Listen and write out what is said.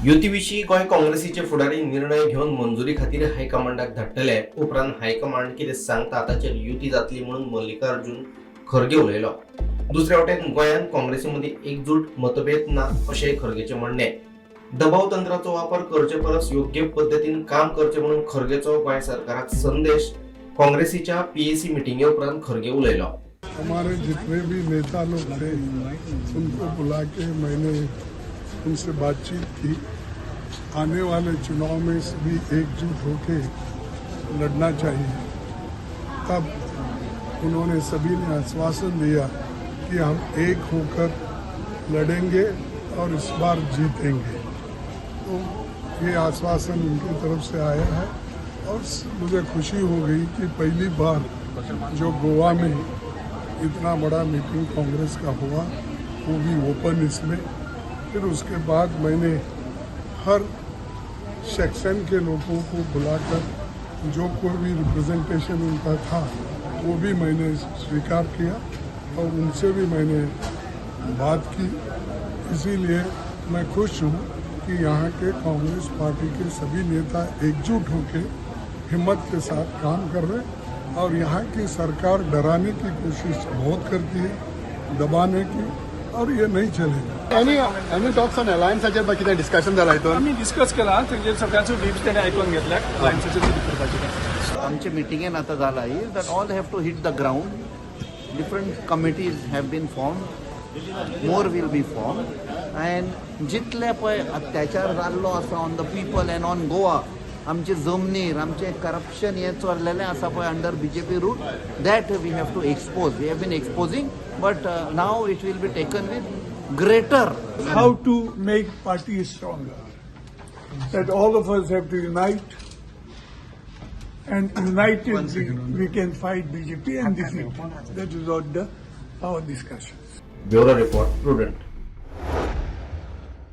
युती विशीं गोंय काँग्रेसीचे फुडारी निर्णय घेवन मंजुरी खातीर हायकमांडाक धाडटले. उपरांत हायकमांड कितें सांगता ताचेर युती जातली म्हणून मल्लिकार्जुन खरगे उलयलो. दुसऱ्या वटेन गोंयांत काँग्रेसी मदीं एकजूट, मतभेद ना अशें खरगेचें म्हणणें. दबाव तंत्राचो वापर करचे परस योग्य पद्दतीन काम करचें म्हणून खरगेचो गोंय सरकाराक संदेश. काँग्रेसीच्या पीएसी मिटिंगे उपरांत खरगे उलयलो. हमारे जितने भी नेता लोग थे, उनको बुला के मैंने उनसे बातचीत की. आने वाले चुनाव में सभी एकजुट होके लड़ना चाहिए. तब उन्होंने सभी ने आश्वासन दिया कि हम एक होकर लड़ेंगे और इस बार जीतेंगे. तो ये आश्वासन उनकी तरफ से आया है और मुझे खुशी हो गई कि पहली बार जो गोवा में इतना बड़ा मीटिंग कांग्रेस का हुआ, वो भी ओपन. इसमें फिर उसके बाद मैंने हर सेक्शन के लोगों को बुलाकर जो कोई भी रिप्रेजेंटेशन उनका था, वो भी मैंने स्वीकार किया और उनसे भी मैंने बात की. इसीलिए मैं खुश हूँ कि यहाँ के कांग्रेस पार्टी के सभी नेता एकजुट होकर हिम्मत के साथ काम कर रहे हैं और यहाँ की सरकार डराने की कोशिश बहुत करती है, दबाने की, और ये नहीं चलेगा. एनी टॉक्स ऑन अलायन्साचेर बा कितें डिस्कशन जाला हितून? आमी डिस्कस केला. तेंचे सगळ्यांचो व्हीव्स तेणे आयकून घेतल्या. अलायन्साचेर कितें करपाचें तें. आमच्या मिटिंगेन आतां जाला is that all have to hit the ground. Different committees have been formed, more will be formed, and जितले पळय अत्याचार जाल्लो आसा on the people and on Goa, आमचे जमनीर, आमचें करप्शन हें चल्लेलें आसा पळय under BJP rule, that we have to expose. We have been exposing, but now it will be taken with greater how to make party stronger. That all of us have to unite, and united we can fight BJP and defeat. That is what our discussions. Bureau report, Prudent.